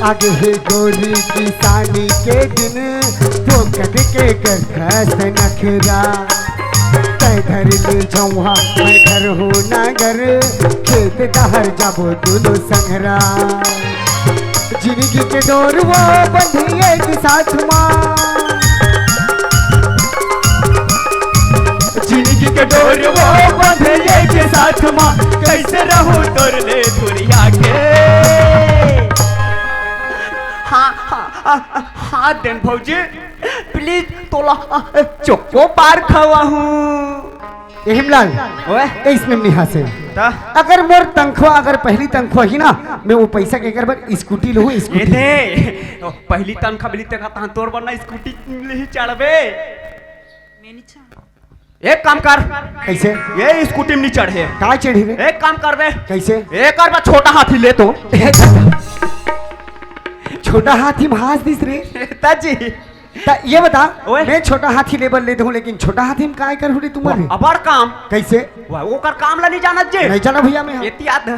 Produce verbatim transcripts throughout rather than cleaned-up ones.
आगे हे गोरी किसानी के दिन, फोकट के करथस नखरा। तै धर ले झौहा, मैं धर हो नांगर, खेत डहर जाबो दूनो संघरा। जिनगी के डोर वो बंधी एक साथ मा, जिनगी के डोर वो बंधे एक साथ मा, कैसे रहूं तोर ले दुरिहा के। हाँ, हाँ, हाँ, हाँ, देन भौजी, please तोला, आ, चोको पार खवाहूँ। ए हिमलाल, ओए। ए इसमें नहीं हंसे। ता? अगर मोर तनख्वाह, अगर पहली तनख्वाह ही ना, मैं वो पैसा के कर बर स्कूटी लूँ, ये स्कूटी। दे, ओ, पहली तनख्वाह मिली तेरा तहाँ तोर बर ना स्कूटी ले ही चढ़बे। मैं नहीं चाह एक काम कर। कैसे? ये स्कूटी में नहीं चढ़े। का चढ़ी रे? एक काम कर बे। कैसे? एक और बार छोटा हाथी ले तो। छोटा हाथी में हंस दिस रे। ताजी। ता ये बता, ओए। मैं छोटा हाथी ले बर ले दूं, लेकिन छोटा हाथी में काय कर हुड़ी तुम्हारे? अबर काम। कैसे? वाह, ओकर काम ला नहीं जानत जे। नहीं जाना भैया मैं। एती याद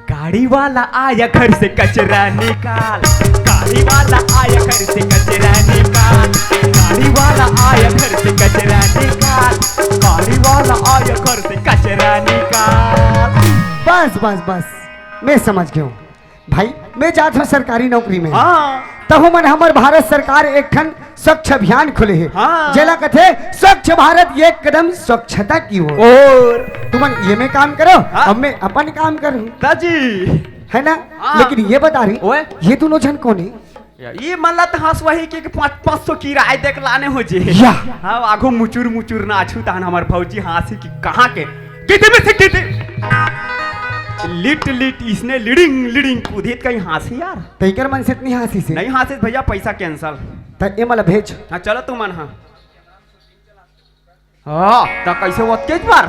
गाड़ी वाला आया घर से कचरा निकाल, गाड़ी वाला आया घर से कचरा निकाल, गाड़ी वाला आया घर से कचरा निकाल, गाड़ी वाला आया घर से कचरा निकाल। बस, बस, बस, मैं समझ गया हूँ भाई, मैं जात हूँ सरकारी नौकरी में। हाँ। तहु मन हमर भारत सरकार एक ठन स्वच्छ अभियान खोले हे, हाँ। जेला कथे स्वच्छ भारत, एक कदम स्वच्छता की ओर। और तुमन ये में काम करो, हाँ। अब मैं अपन काम करूँ। ताजी। है ना? हाँ। लेकिन ये बता रही, ओए। ये दोनों झन कौन है? या, ये मन ला तो हंस वही कि पाँच, पाँच सौ किराए देख लाने हो जे। या। हाँ, आगो मुचुर मुचुर नाचू तहन हमर भौजी हंसी कि कहाँ के? कितने में से कितने? लिट लिट इसने लिडिंग लिडिंग कूदित कहीं हंसी यार। तैकर मन से इतनी हंसी से? नहीं हंसी भैया, पैसा cancel। त ए मला भेज। हाँ, चलो तुमन, हाँ। हाँ, त कैसे ओतकेच बार?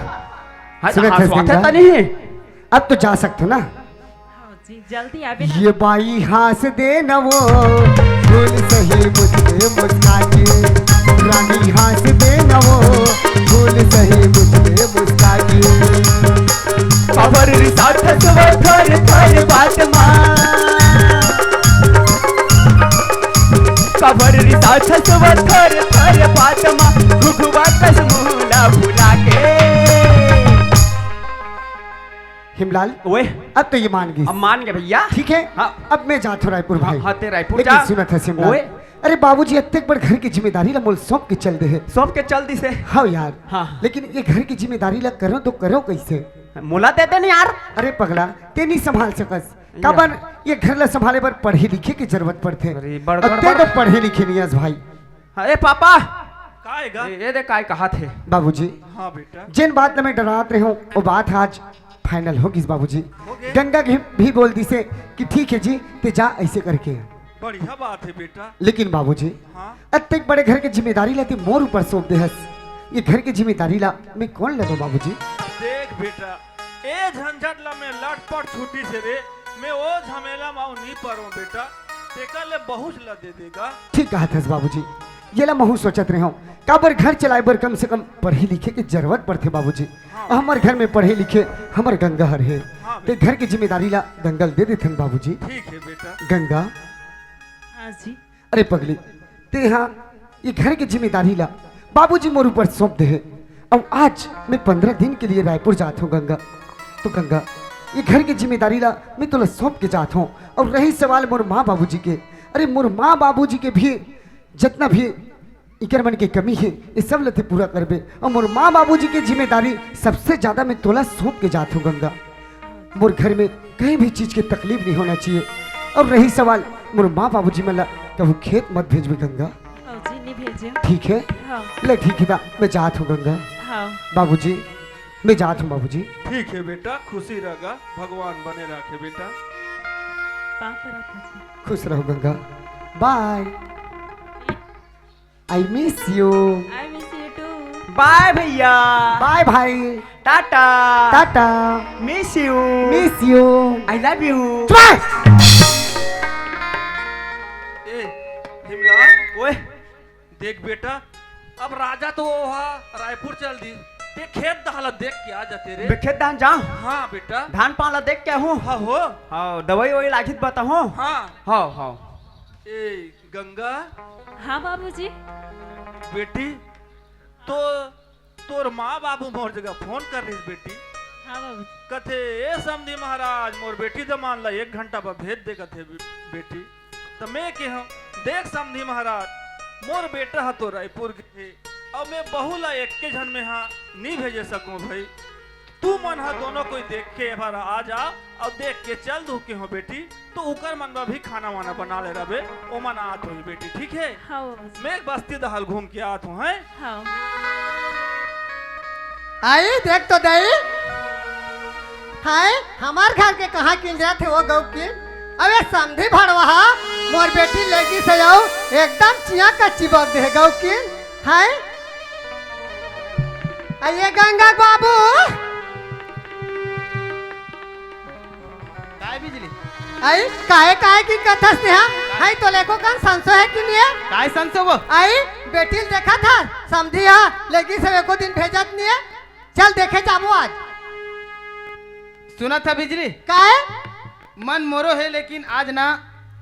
हाँ, सुनत हस हंसवाथे गंगा? तनी। अब तो जा सकथो ना? हाँ जी, जल्दी आबे ना। ये बाई हंस दे न वो, फूल सही मुझ पे मुस्का के। रानी हंस दे न वो, फूल सही मुझ पे मुस्का के। काबर रिसाथस वो थोर थोर बात मा। काबर रिसाथस वो थोर थोर बात मा। घुघुवा कस मुंह ला फुला के। हिमलाल, ओए। अब तो ये मान गई। अब मान गए भैया। ठीक है? हाँ। अब मैं जात हूँ रायपुर हाँ, भाई। हाँ, ते रायपुर लेकिन जा। सुनत हस हिमलाल। ओए। अरे बाबूजी, अतेक बड़ घर की जिम्मेदारी ला मोल सौंप के चल दे है। सौंप के चल दिस हे। हाँ यार। हाँ। लेकिन ये घर की जिम्मेदारी ला करो तो करो कैसे? मोला दे दे नहीं यार। अरे पगला, ते नहीं संभाल सकस। या। काबर ये घर ला संभाले बर पढ़े लिखे की जरूरत पड़थे। अरे बड़ और ते गड़बड़। तो पढ़े लिखे नहीं हस भाई। हाँ, ए पापा। का हे गा? ए, ए दे काय कहाथे। बाबूजी। हाँ बेटा। जेन बात ला मैं डरात रहे हूँ, वो बात आज final हो गिस बाबूजी। हो गे। गंगा भी, भी बोल दिस हे कि ठीक है जी, ते जा ऐसे करके। बढ़िया बात है बेटा। लेकिन बाबूजी, हाँ। अतेक बड़े घर के जिम्मेदारी ला ते मोर ऊपर सौंप दे हस। ये घर के जिम्मेदारी ला मैं कोन ला दो बाबूजी? देख बेटा, ए झंझट ला मैं लटपट छुट्टी से रे, मैं ओ झमेला मा नी परो बेटा, तेकर ले बहुत ला दे देगा। ठीक कहत हस बाबूजी, ये ला महू सोचत रहे हूँ, काबर घर चलाए बर कम से कम पढ़े लिखे के जरूरत पड़थे बाबूजी। हाँ। हमर घर में पढ़े लिखे हमर गंगा हर हे। हाँ ते बेटा। घर के जिम्मेदारी ला गंगा ल दे देथन बाबूजी। ठीक है बेटा। गंगा। हाँ जी। अरे पगली, ते हा ये घर के जिम्मेदारी ला बाबूजी मोर ऊपर सौंप दे हे। अब आज मैं पंद्रह दिन के लिए रायपुर जात हूँ गंगा। तो गंगा, ये घर के जिम्मेदारी ला मैं तोला सौंप के जात हूँ। और रही सवाल मोर माँ बाबूजी के, अरे मोर माँ बाबूजी के भी जितना भी इकर मन के कमी हे, ये सब ल ते पूरा करबे। और मोर माँ बाबूजी के जिम्मेदारी सबसे ज्यादा मैं तोला सौंप के जात हूँ गंगा। मोर घर में कहीं भी चीज के तकलीफ नहीं होना चाहिए। और रही सवाल मोर माँ बाबूजी मन ला, कभू खेत मत भेजबे गंगा। हाँ जी, नहीं भेजे। ठीक है? हाँ। ले ठीक है, ता मैं जात हूँ गंगा। हाँ। बाबूजी, मैं जात हूँ बाबूजी। ठीक है बेटा, खुशी रह गा, भगवान बने राखे बेटा। पाँव परत हँव जी। खुश रहो Ganga. Bye। I miss you। I miss you too। Bye भैया। Bye भाई। Tata. Tata. Miss you। Miss you। I love you। चुप रह। ए, हिमला। ओए। देख बेटा, अब राजा तो वो हा रायपुर चल दी, ये खेत डहर ला देख के आ जाते रे। बे खेत डहर जाहूं? हाँ बेटा। धान पान ला देख के आहूं? हाँ हो। हाँ, दवाई ववाई लागही त बताहूं? हाँ। हाँ, हाँ। ए गंगा। हाँ बाबूजी। बेटी, तो तोर माँ बाबू मोर जगह फोन कर रहिस बेटी। हाँ बाबूजी। कथे, "ए समधी महाराज, मोर बेटी दमांद ला एक घंटा बर भेज दे," कथे बे-, बेटी। त मैं केहेंव, "देख समधी महाराज, मोर बेटा ह तो रायपुर गे हे, अउ मैं बहू ला एके झन में हा नी भेजे सकंव भई। तुमन ह दोनों कोई देख के एक बार आ जा, अउ देख के चल दू," केहेंव बेटी। तो उकर मन बर भी खाना वाना बना ले रबे, ओमन आत होही बेटी, ठीक हे? हाँ बाबूजी। मैं बस्ती डहर घूम के आत हंव, हैं? हाँ। आई देख तो दई, हाय, हमर घर के कहाँ किंजरत हे वो गउकिन? अबे समधी भड़वा हा, मोर बेटी लेगिस हे अउ एकदम चिया कच्ची बग दे हे गउकिन, हाय। अइए गंगा बाबू। काय बिजली? आई, काहे, काहे कि कथस तेहा? हाय, तोला एको कन संसो हे कि नइ हे? काय संसो वो? आई, बेटी ल देखत हस, समधी हा, लेगिस हे एको दिन भेजत नइ हे। चल देखे जाबो आज। सुनत हस बिजली? काय? मन मोरो हे, लेकिन आज ना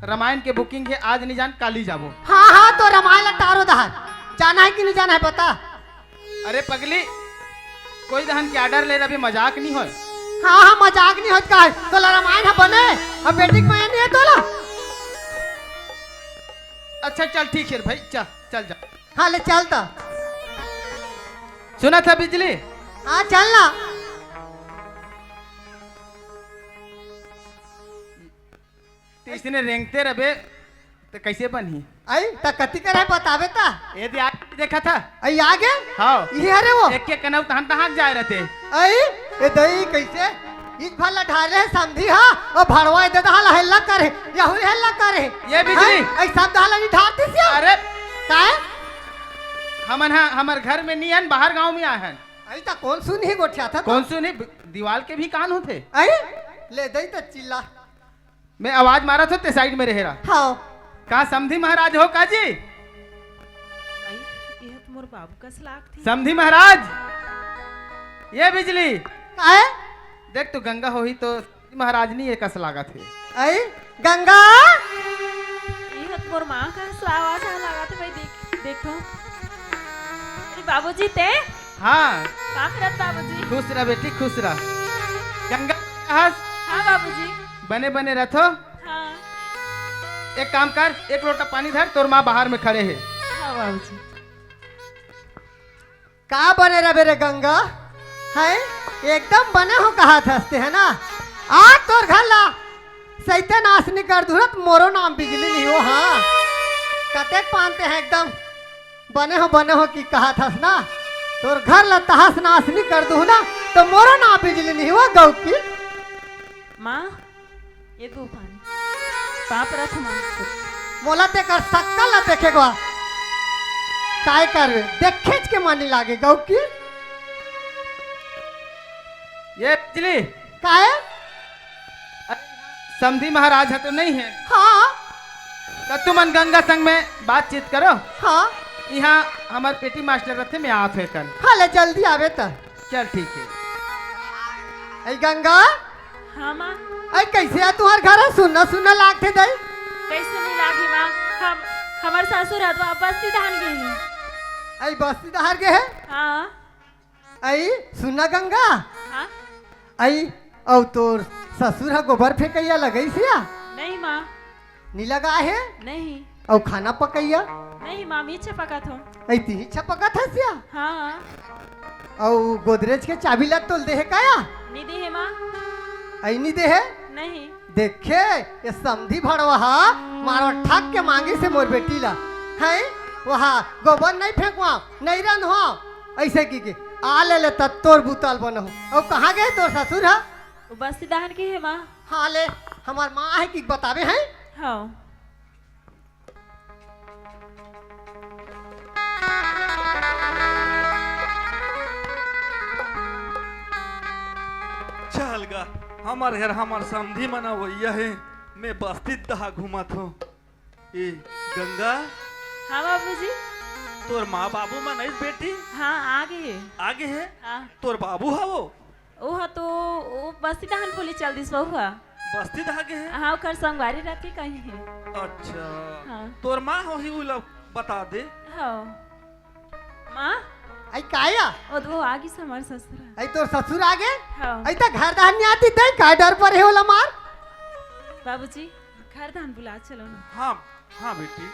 रमायन के booking हे, आज नइ जान, काली जाबो। हाँ, हाँ, तो रमायन ला टारो डहर। जाना हे कि नइ जाना हे, बता। अरे पगली, कोई डहर के order ले रबे, मजाक नइ होय। हाँ, हाँ, मजाक नइ होय काय? तोला रमायन ह बने, अब बेटी के मया नइ हे तोला। अच्छा चल ठीक हे भाई, चल, चल जा। हाँ ले चल त। सुनत हस बिजली? हाँ चल ना। त इसने रेंगते रबे त कइसे बनही? आई, त कति करे बताबे त? ए दे आ, देखत हस? आई आ गे? हाँ। इही हरे वो। एक एक कनऊ तहन तहां जाय रथे। आई, ए दई कइसे? इस भर ला ढारे हे समधी हा, अउ भड़वा ए दे दहा ला हेल्ला करे, यहू हेल्ला करे। ए बिजली। आई सब दहा ला नइ ढार दिस या। अरे। काय? हमन हा, हमर घर में नइ हन, बाहर गांव में आए हन। आई त कोन सुनही गोठियाथस? कोन सुनही? दीवाल के भी कान होथे। आई, ले दई त चिल्ला। मैं आवाज मारत हों, ते side में रहे रहा। हाँ। का समधी महाराज हो का जी? आई, ये तो मोर बाबू कस लागथे। समधी महाराज, ए बिजली। काय? देख तो गंगा होही तो समधी महाराज नइ ए कस लागत हे। आई, गंगा। ये तो मोर माँ कस आवाज आ लागत हे भाई, देख, देखो। अरे बाबूजी ते? हाँ। का करत बाबूजी? खुश रह बेटी, खुश रह। गंगा कहाँ? हाँ बाबूजी। बने बने रथो। हाँ। एक काम कर, एक लोटा पानी धर, तोर माँ बाहर में खड़े हे। हाँ बाबूजी। का बने रबे रे गंगा? हैं? एकदम बने हों कहाथस ते, हे ना? आज तोर घर ला सइते नास नइ कर दूं ना त मोरो नाम बिजली नइ हो, हाँ। कतेक पान ते हे एकदम बने हों, बने हों कि कहाथस ना? तोर घर ला तहस नास नइ कर दूं ना त मोरो नाम बिजली नइ हो गउकी। माँ, ए दो पानी। पाँव परत हों माँ। मोला तेकर सक्कल ला देखे गवा। काय करबे? देखेच के मन नइ लागे गउकी। ए बिजली। काय? समधी महाराज ह तो नइ हे। हाँ। त तुमन गंगा संग में बातचीत करो। हाँ। इहाँ हमर P T मास्टर रथे, मैं आत हों कन। हाँ, ले जल्दी आबे त। चल ठीक हे। ए गंगा। हाँ माँ। ए कइसे हे तुँहर घर ह? सुन्ना सुन्ना लागथे दई। कइसे नइ लागही माँ? हम, हमर ससुर ह तो बस्ती डहर गे हे। ए बस्ती डहर गे हे? हाँ। अई, सुन ना गंगा। हाँ? अई, अउ तोर ससुर ह गोबर फेंकइया लगइस या? नहीं माँ। नइ लगाय हे? नहीं। अउ खाना पकइया? नहीं माँ, मैं इच्छा पकत हों। अई, तिही इच्छा पकत हस या? हाँ। अउ गोदरेज के चाबी ला तोल दे हे का या? नइ दे हे माँ। अई, नइ दे हे? नहीं। देखे, ये समधी भड़वा हा मारो ठक के मांगिस हे मोर बेटी ला। हैं? वहाँ गोबर नइ फेंकवांव, नइ रंधवांव। अइसे कहिके, आ ले ले त तोर बुता ल बनहूँ। अउ कहाँ गे तोर ससुर हा? वो बस्ती डहर गे हे माँ। हाँ ले, हमर माँ हे कि बताबे हैं? हाँ। चल गा, हमर घर हमर समधी मन अवइया हे, मैं बस्ती डहर घूमत हों। ए, गंगा? हाँ बाबूजी। तोर माँ बाबू मन आइस बेटी? हाँ, आ गे हे। आ गे हे? हाँ। तोर बाबू ह वो? वो ह तो, वो बस्ती डहन बोली चल दिस, वो ह। बस्ती डहा गे हे? हाँ, ओकर संगवारी रथे कहीं हे। अच्छा। हाँ। तोर माँ होही, उला बता दे। हाँ। माँ? आई काय आ? ओ, वो आ गिस हमर ससुर। आई तोर ससुर आ गे? हाँ। आई त घर डहन नइ आतिस, तैं काय डर परे हे ओला मार? बाबूजी, घर डहन बुला चलो ना। हाँ, हाँ बेटी।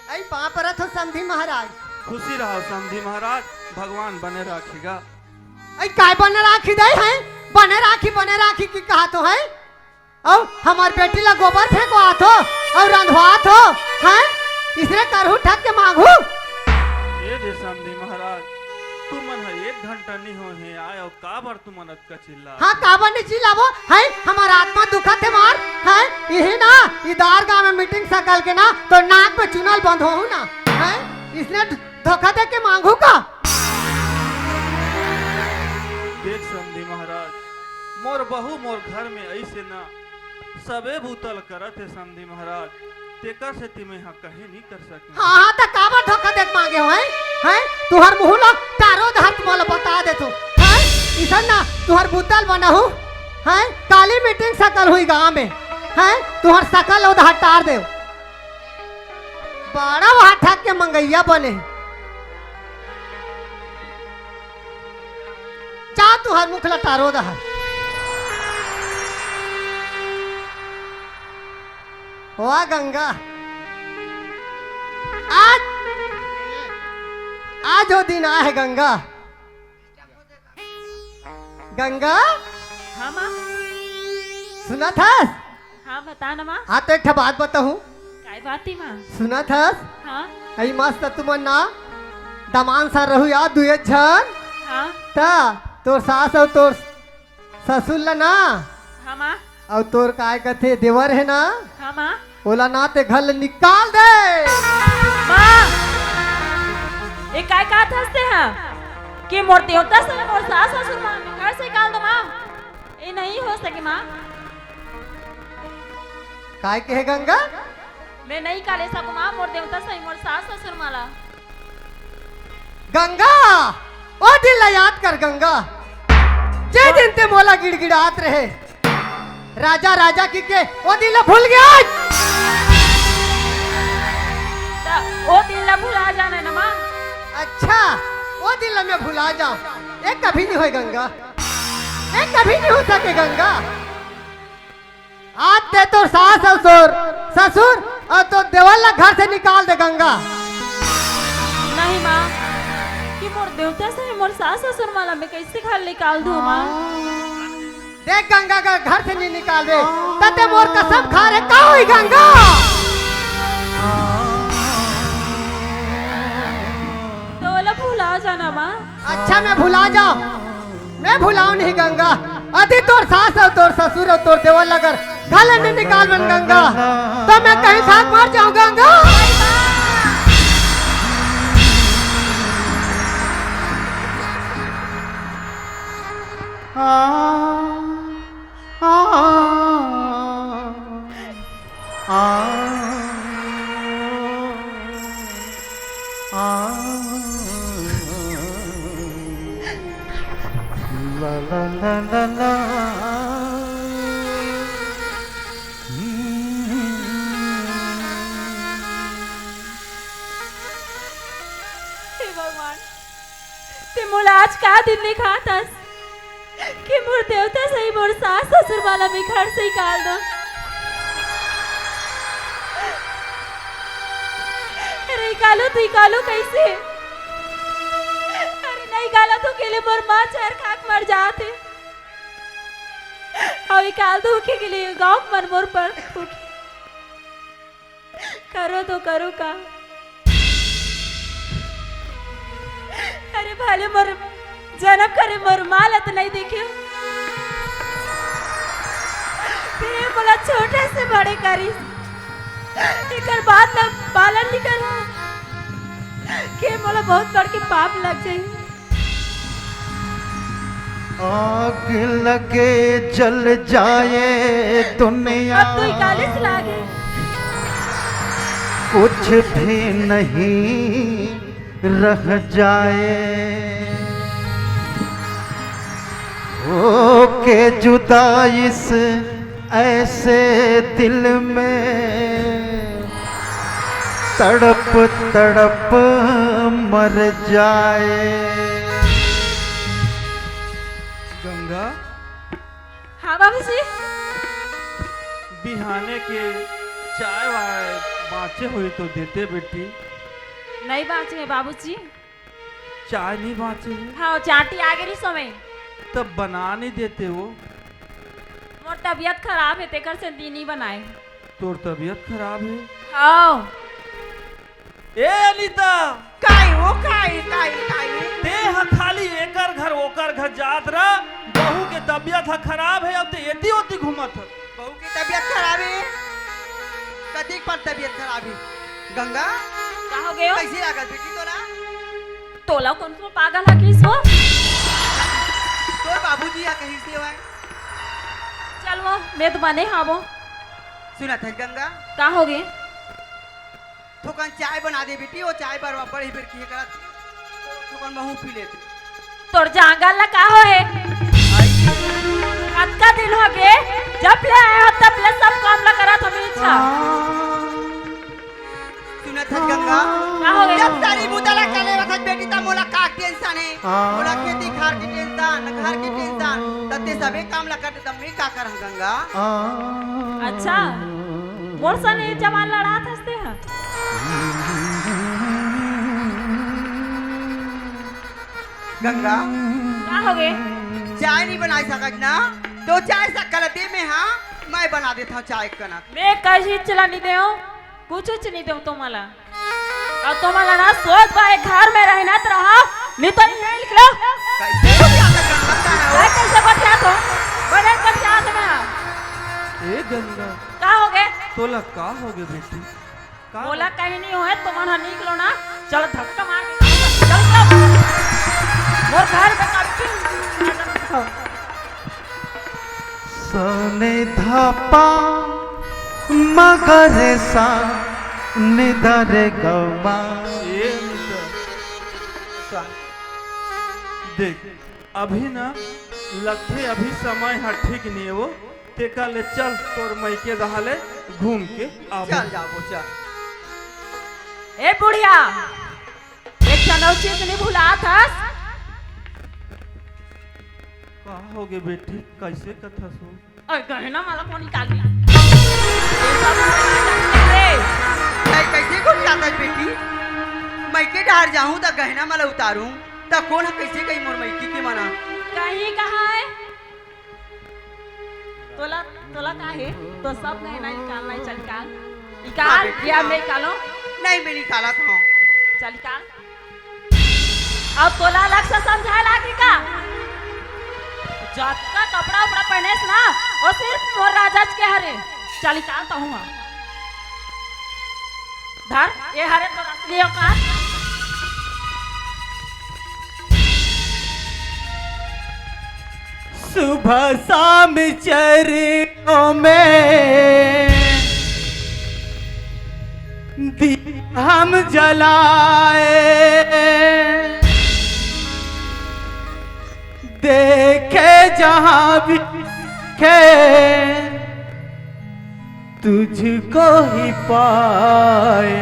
आई पाँव परत हों समधी महाराज। खुशी रहो समधी महाराज, भगवान बने राखही गा। आई काय बने राखही दई हे? बने राखही, बने राखही कि कहत हों हे? अउ हमर बेटी ला गोबर फेंकवात हों अउ रंधवात हों, हैं? इसने करहूँ ठग के मांगहूँ? ए दे समधी महाराज, तुमन ह एक घंटा नइ होहे आय अउ काबर तुमन अतका चिल्ला? हाँ, काबर नइ चिल्लाबो? हैं? हमर आत्मा दुखत हे मार, हैं? इही ना, इदार गांव में मीटिंग सकल के ना, तो नाक में चुनल बंधोहूँ ना, हैं? इसने धोखा दे के मांगहूँ का? देख समधी महाराज, मोर बहू मोर घर में अइसे ना, सबे बूता ल करत हे समधी महाराज, तेकर सेती मैं ह कहीं नइ कर सकंव। हाँ, हाँ, त काबर धोखा दे के मांगे हों, हैं? तुंहर मुहूँ ला टारो डहर मोला बता देथों, हैं? इसन ना तुंहर बूता ल बनाहूँ, हैं? काली मीटिंग सकल होही गांव में, हैं? तुंहर सकल ओ डहर टार देंव। बड़ा वहाँ ठग के मंगइया बने हे। जा तुंहर मुख ला टारो डहर। वाह गंगा, आज, आज ओ दिन आय हे गंगा। गंगा? हाँ, माँ। सुनत हस? हाँ, बता ना, माँ। हाँ, त एक ठा बात बताहूँ। काय बात हे, माँ? सुनत हस? हाँ। अई मस्त तुमन ना दमांद सन रहू यार, दुए झन। हाँ। त तोर सास अउ तोर ससुर ला ना। हाँ, माँ। अउ तोर काय कथे देवर हे ना? हाँ, माँ। ओला ना तैं घर ले निकाल दे। माँ, ए काय कहत हस तैं हा? कि मोर देवता सही, मोर सास ससुर मन ला घर से निकाल दो माँ। ए नइ हो सके माँ। काय कहे गंगा? मैं नइ निकाले सकंव माँ, मोर देवता सही, मोर सास ससुर मन ला। गंगा, ओ दिन ला याद कर गंगा, जे दिन तैं मोला गिड़गिड़ात रहे, राजा राजा कहिके, ओ दिन ला भूल गे? त ओ दिन ला भुला जाना ना माँ। अच्छा, ओ दिन ला मैं भुला जांव, ए कभी नइ होय गंगा, ए कभी नइ हो सके गंगा। आज तैं तोर सास ससुर, ससुर अउ तोर देवर ला घर से निकाल दे गंगा। नहीं माँ, कि मोर देवता सही मोर सास ससुर मन ला मैं कइसे घर निकाल दूँ माँ? देख गंगा, अगर घर से नइ निकालबे, त तैं मोर कसम खा रे, का होही गंगा? त ओला भुला जाना माँ। अच्छा, मैं भुला जांव, मैं भुलांव नहीं गंगा। अदी तोर सास अउ तोर ससुर अउ तोर देवर ला अगर घर ले नइ निकालबे न गंगा, त मैं कहीं खाके मर जांव गंगा। आ, आ, आ, आ, ला, ला, ला, ला, ला। हे भगवान, तैं मोला आज का दिन दिखात हस कि मोर देवता सही मोर सास ससुर मन ला मैं घर से निकाल दूँ। अरे निकालूँ त निकालूँ कइसे? अरे नइ निकालँव त अकेले मोर माँ जहर खाके मर जात हे। अउ निकाल दूँ ओके अकेले, गाँव के मन मोर पर करो तो करो का? अरे भले मोर जनम करे मोर माँ ला तो नइ देखे, फिर मोला छोटे से बड़े करिस, एकर बात ला पालन नइ करूँ, के मोला बहुत बड़के पाप लग जाही। आग लगे जल जाए दुनिया। अब तो इकाले से लागे। कुछ भी नहीं रह जाए। होके जुदा इस ऐसे दिल में तड़प तड़प मर जाए। गंगा। हाँ बाबूजी। बिहाने के चाय वाय बाँचे होही तो देते बेटी। नहीं बाँचे हे बाबूजी। चाय नहीं बाँचे हे? हाँ, चाटी आ गई समय। तब बना नहीं देते वो? मोर तबीयत खराब हे, तेकर से दिन नहीं बनाए। तोर तबीयत खराब हे? हाँ। ए अनिता! काई हो, काई, काई, काई? ते ह खाली एकर घर ओकर घर जात रह, बहू के तबीयत ह खराब हे, अब ते एती ओती घूमत ह। बहू के तबीयत खराब हे? कतिक पर तबीयत खराब हे? गंगा, का हो गयो? कैसे लागल बेटी तोला? तोला कौन सो पागल ह किस हो? तोर बाबूजी ह कहीं से होय? चल वो, मैं तो बने हाँ वो। सुनत हस गंगा? का हो गे? थोकन चाय बना दे बेटी, वो चाय बर बड़ी बेर किहे करत। थोकन महू पी लेते। तोर जांगर ला का होए? आई। कतका दिन हो गे, जब ले आए हो तब ले सब काम ला करत हो, अच्छा। सुनत हस गंगा? का हो गे? जब सारी बुता ला करे वखत बेटी त मोला का टेंशन हे? हाँ। मोला खेती खार के टेंशन, घर के टेंशन, त ते सबे काम ला करते त मैं का करहूँ गंगा? अच्छा, मोर सने जवान लड़ात हस ते ह। गंगा। का हो गे? चाय नहीं बना सकत ना, तो चाय शक्कर दे में, हाँ, मैं बना देता हूँ चाय कनक। मैं कहीं चला नहीं दे हूँ, कुछ कुछ नहीं दे हूँ तुम्हाला। और तुम्हाला ना सोच बा, एक घर में रहना तो रहा, नहीं तो यहीं निकलो। कैसे हो गया था गंगा का है वो? मैं कैसे बतियात हो? बड़े बतियात में। ए गंगा। का हो गे? तोला का हो गे बेटी? का मोला हो? कहीं नहीं होए, तुमन ह निकलो ना। चल धक्का मार के, चल, चल। मोर घर में कभी सने धपा मगर सा निदर गमा। ए निदर। देख, अभी ना लगथे, अभी समय ह ठीक नहीं हे वो, तेकर ले चल तोर मइके डहा ले घूम के आबो। चल जाबो, चल। ए बुढ़िया, एक ठन अउ चीज नहीं भुलात हस? का हो गे बेटी, कैसे कथस हो? अरे गहना माला कोन निकाली? नहीं, कैसे कोन जाता है बेटी? मइके डहर जाहूँ त गहना माला उतारूँ त कोन ह कैसे कही मोर मइके के मना? कहीं कहाँ है? तोला, तोला का हे? तो सब गहना निकालना है, चल निकाल। निकाल, हाँ बेटी, या हाँ। मैं निकालो? नहीं, मैं निकालत हूँ। चल निकाल। अब तोला अलग से समझाए लागी का? जतका कपड़ा उपड़ा पहनेस ना, वो सिर्फ मोर राजा के हरे। चल निकाल तो हूँ। धर, ये हरे तोर असली औकात। सुबह शाम चरणों में दीप हम जलाए, देखे जहां भी देखे तुझको ही पाए।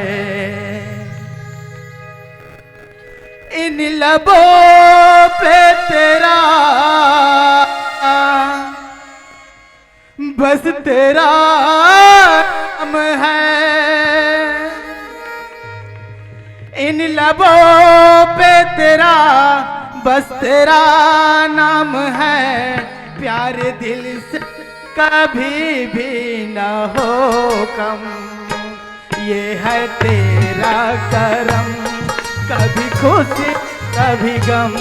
इन लबों पे तेरा बस तेरा नाम है, इन लबों पे तेरा, बस तेरा नाम है। प्यार दिल से कभी भी न हो कम, ये है तेरा करम। कभी खुशी कभी गम,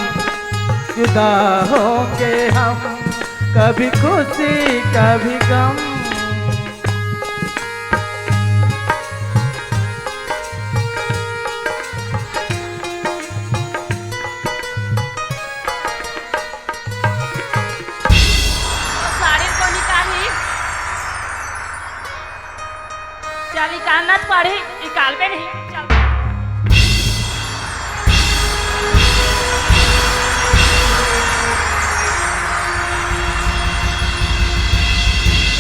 जुदा होंगे हम, कभी खुशी कभी गम। साड़ी को निकाली। निकालना तो पड़ी, निकालबे नहीं। चल।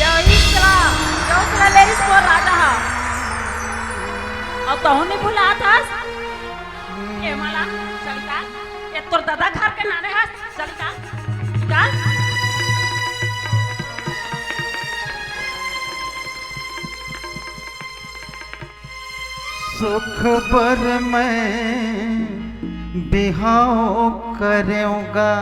यही चला, जो चला ले इस मोर राजा हा। अब तहूँ नहीं भुलात हस? ए मला, चल का? ए तोर दादा घर के नाने हस? चल का? चल। सुख बर मैं बिहाव करेंव गा,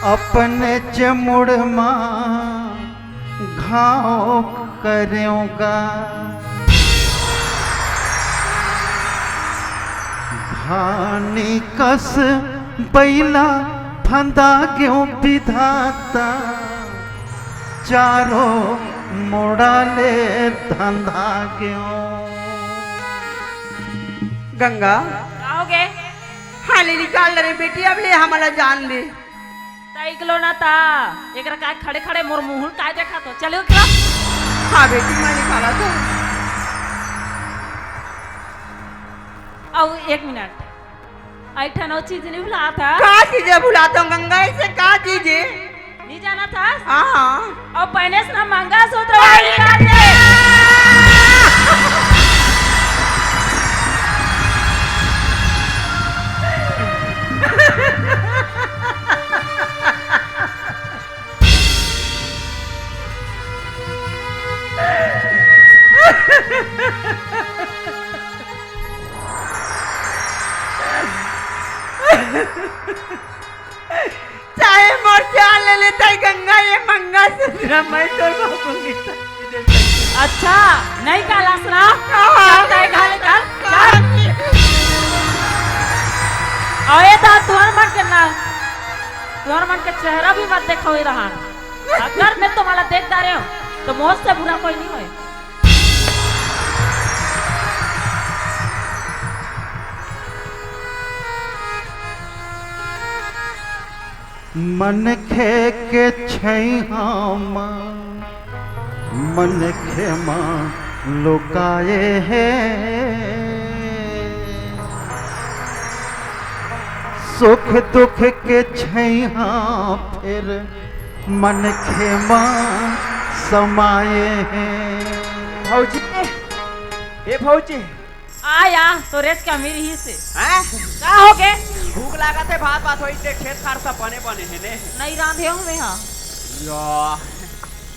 अपनेच मुड़ मा घाव करेंव गा। घानी कस बइला फंदा गेंव विधाता, चारों मुड़ा ले धंधा गेंव। गंगा। का होगे? हाँ, ले निकाल रे बेटी, अब ले हमला जान दे। तैं इकलो ना ता, एकरा काय खड़े खड़े मोर मुँह काय देखत हो? चलो इकलो। हाँ बेटी, मैं निकाला तो। अउ एक मिनट, एक ठन अउ चीज नहीं भुलात हस? का चीज है भुलात हँव गंगा, ऐसे का चीज है? नहीं जानत हस? हाँ, हाँ। अउ पहने से ना मंगलसूत्र वाली बात है। चाहे मोर जान ले ले, तैं गंगा ये मंगलसूत्र मैं तोर बाबू की। अच्छा, नहीं कहलास ना? हाँ। चल, तैं घाले चल, चल। अउ ए तो तुँहर मन के ना, तुँहर मन के चेहरा भी मत देखावे रहा। अगर मैं तुम्हाला देख डारेंव, तो मोर से बुरा कोई नहीं होय। मनखे के छइहाँ म मनखे म लुकाए हे, सुख दुख के छइहाँ फेर मनखे म समाए हे। भौजी, ए भौजी। आ या, तोरेच कमी रहिसे। हैं? का होगे? भूख लागत हे, भात भात होई ते खेत खार सब बने बने हे ने। नहीं रांधे हँव मैं हा। या,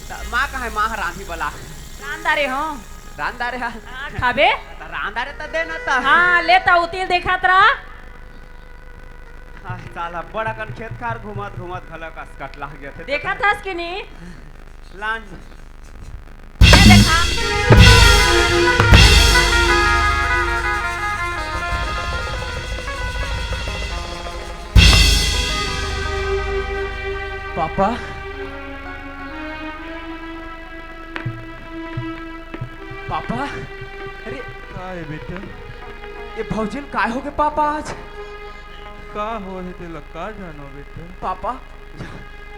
त माँ कहाँ हे, माँ ह रांधी बला। रांध डारे हँव। रांध डारे हा? हाँ, खाबे? त रांध डारे त दे ना त। हाँ, ले त उतिल देखत रहा। हाँ, साला बड़ा कन खेत खार घूमत घूमत घलक असकट लाग गया थे। देखत हस कि नहीं? लान। ये देखा। पापा। पापा, अरे। का हे बेटा? ये भौजी ल काय होगे पापा आज? का होहे तेला का जानो बेटा? पापा,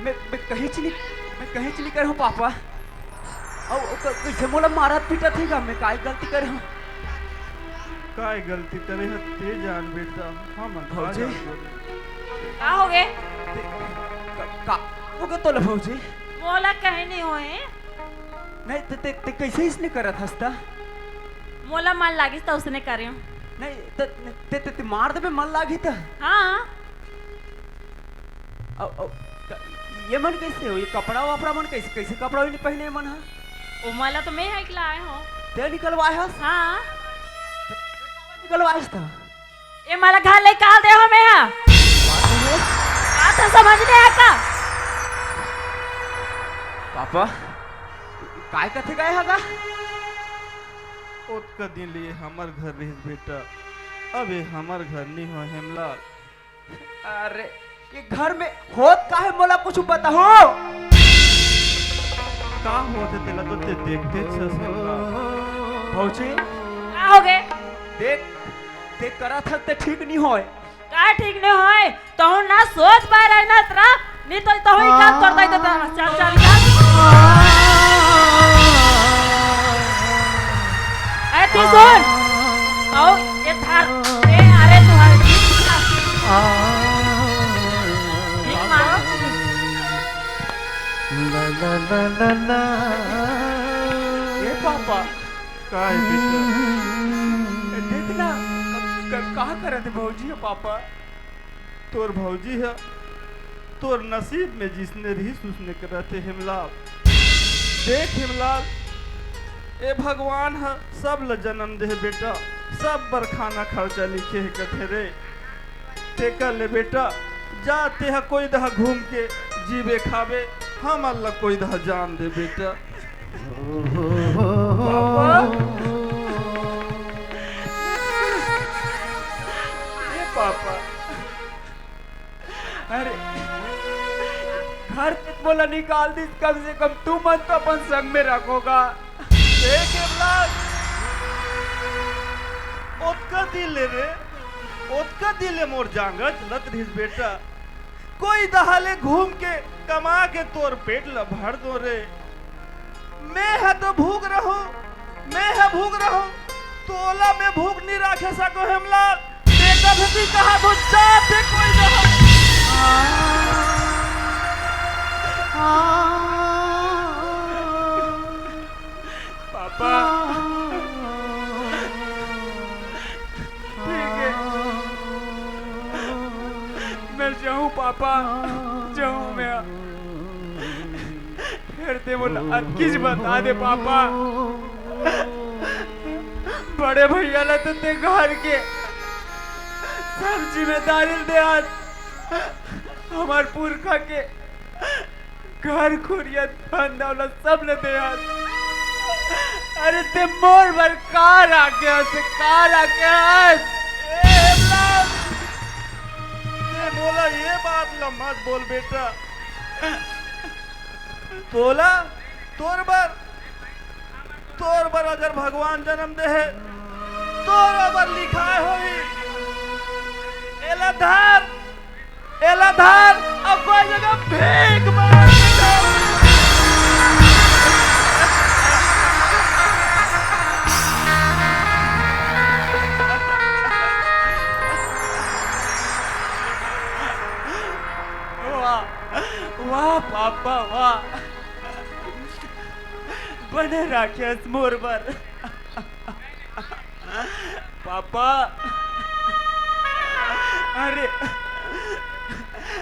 मैं, मैं कहींच नहीं, मैं कहींच नहीं करे हँव पापा। अउ, अउ क-, कइसे मोला मारत पीटत हे गा, मैं काय गलती करे हँव? काय गलती करे हस ते जान बेटा, हमन का भौजी? जानबो रे। का होगे? ते, का, का होगे तोला भौजी? मोला कहीं नहीं होए। नहीं, ते, ते, ते कइसे इसने करत हस त? मोला मन लागिस त उसने करेंव। नहीं, ते, ते, ते, ते मार देबे मन लागी त? हाँ। अउ, अउ, क-, ये मन कइसे हो? ये कपड़ा वपड़ा मन कइसे, कइसे कपड़ा भी नहीं पहने ये मन ह? ओ मोला तो मैं ही लाए हँव। ते निकलवाए हस? हाँ। निकलवाए हस त? ए मला घर ले काल दे हो मैं हा। बात है? बात है समझ ले आका। पापा, काय कथे गए हगा? ओतका दिन लिए हमर घर रहिस बेटा, अब ये हमर घर नहीं हो हेमलाल। अरे, ये घर में होत का है मोला कुछ बताओ। का होत है तेला तो ते देखते छस हेमलाल। भौजी। का हो गए? देख, ते करत हस ते ठीक नहीं होय। का ठीक नहीं होय? तहु ना सोच पाए रहे ना तरा, नहीं तो तहु ही काम करता ही तो तरा। चल, चल, चल। पापा। का हे बेटा? ए, देख ना, क-, क-, का करत हे भौजी ह पापा? तोर भौजी ह तोर नसीब में जिसने रहिस उसने करत हे हेमलाल। देख हेमलाल, ए भगवान ह सब ल जनम दे हे बेटा, सब बर खाना खर्चा लिखे हे कथे रे। तेकर ले बेटा, जा तेहा कोई दहा घूम के जीबे खाबे, हमन ल कोई दहा जान दे बेटा। पापा। ए पापा। अरे, घर से मोला निकाल दिस, कम से कम तुमन तो अपन संग में रखो गा। देख एमलाल, ओतका दिन ले रे, ओतका दिन ले मोर जांगर चलत रहिस बेटा। कोई दहा ले घूम के कमा के तोर पेट ल भर दो रे। मैं ह तो भूख रहूं, मैं ह भूख रहूं, तोला मैं भूख नहीं राखे सको हेमलाल। बेटा भेजी कहा तो जाते कोई दहा। पापा। ठीक है। मैं जाऊं पापा, जाऊं मैं। फिर ते मोला अतकीच बता दे पापा। बड़े भैया ला तो ते घर के सब जिम्मेदारी दे आज। हमार पुरखा के घर खुरिया धन दौलत सब ल दे हस। अरे ते मोर बर का राखे हस, का राखे हस? ए हेमलाल, ते मोला ये बात ल मत बोल बेटा। तोला, तोर बर तोर बर अगर भगवान जन्म दे हे, तोर बर लिखाए होही। एला धर, एला धर, अउ कोई जगह भीख मांग। वाह, वाह पापा, वाह। बने राखेस मोर बर। पापा, अरे,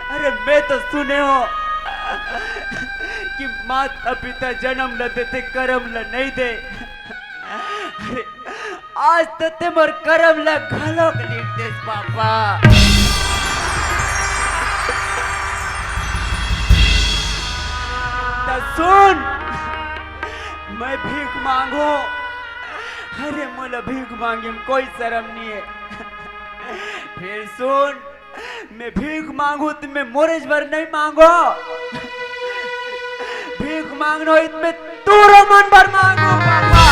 अरे, मैं तो सुने हो कि माता पिता जन्म ल देथे, करम ल नहीं दे। अरे, आज तो ते मोर करम ल घलोक लिख देस पापा। त सुन, मैं भीख मांगो। अरे मोला भीख मांगे में कोई शरम नहीं है। फिर सुन, मैं भीख मांगू तो मैं मोरेज बर नहीं मांगो। भीख मांगनो होई तो मैं तोरो मन बर मांगू पापा।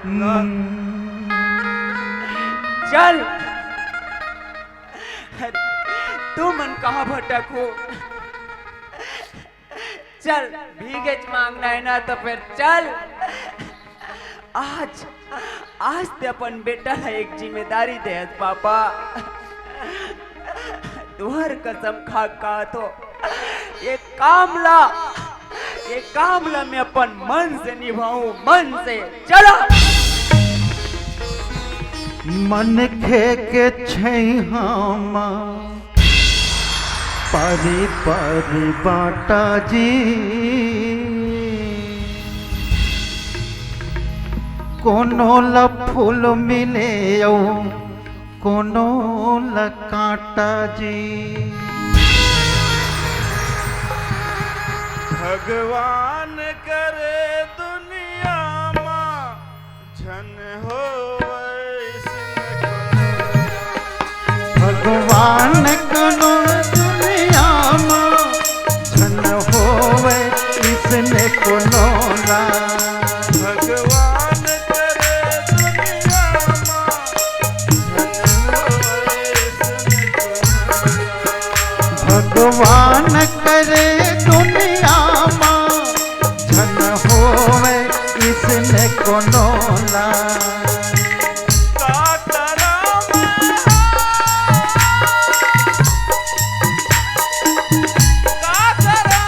हम्म। चल, अरे, तुमन कहाँ भटकहू? चल, भीखेच मांगना है ना, तो फिर चल। आज, आज ते अपन बेटा ला एक जिम्मेदारी दे हस पापा। तुहर कसम खा के कहत हो, ये काम ला, ये काम ला मैं अपन मन से निभाऊं, मन से। चला। मनखे के छैहा म परी परी बांटा जी। कोनो ल फूल मिले अउ कोनो ल कांटा जी। भगवान करे दुनिया मा झन होवै अइसने कोनो। भगवान कोनो दुनिया मा झन होवै अइसने कोनो ला। भगवान करे दुनिया मा झन होवै अइसने कोनो ला। भगवान करे दुनिया मा झन होवै अइसने कोनो ला। का करा मैं हा? का करा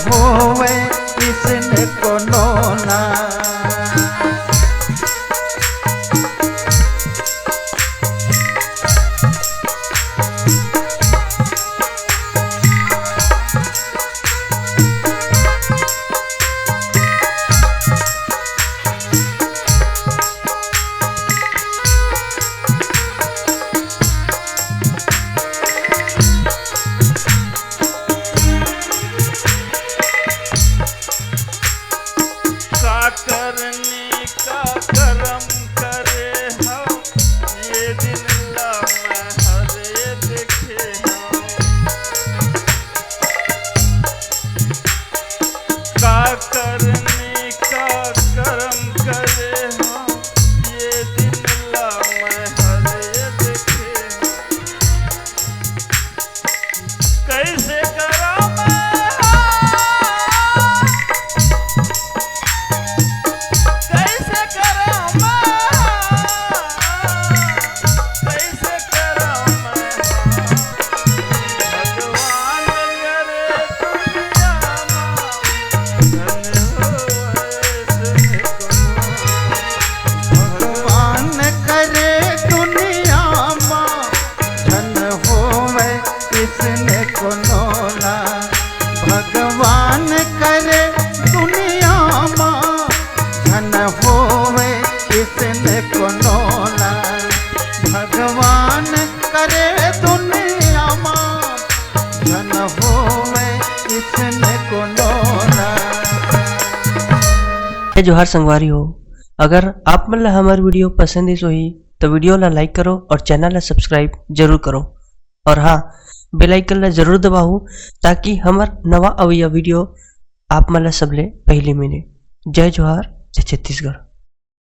होवे इसने कोनो ना। का करनी का करम करे हव, ये दिन ला मैं हरे देखे हव। का करनी का करम करे हव, ये दिन ला मैं हरे देखे हव। कैसे करा मैं, कैसे करा मैं, कैसे करा मैं, भगवान करे दुनिया मा, धन होवे ऐसने कोनो। भगवान करे दुनिया मा, धन होवे इसने कोनो ना। भगवान करे दुनिया मा, धन होवे इसने कोनो ना। भगवान करे दुनिया मा, धन होवे इसने कोनो ना। जय जोहार संगवारी हो, अगर आप मन ला हमर video पसंद आइस होही, तो video ला like करो और channel ला subscribe जरूर करो। और हाँ, bell icon ला जरूर दबाओ, ताकि हमर नवा अवइया video आप मन ला सबले पहली मिले। जय जोहार, जय छत्तीसगढ़।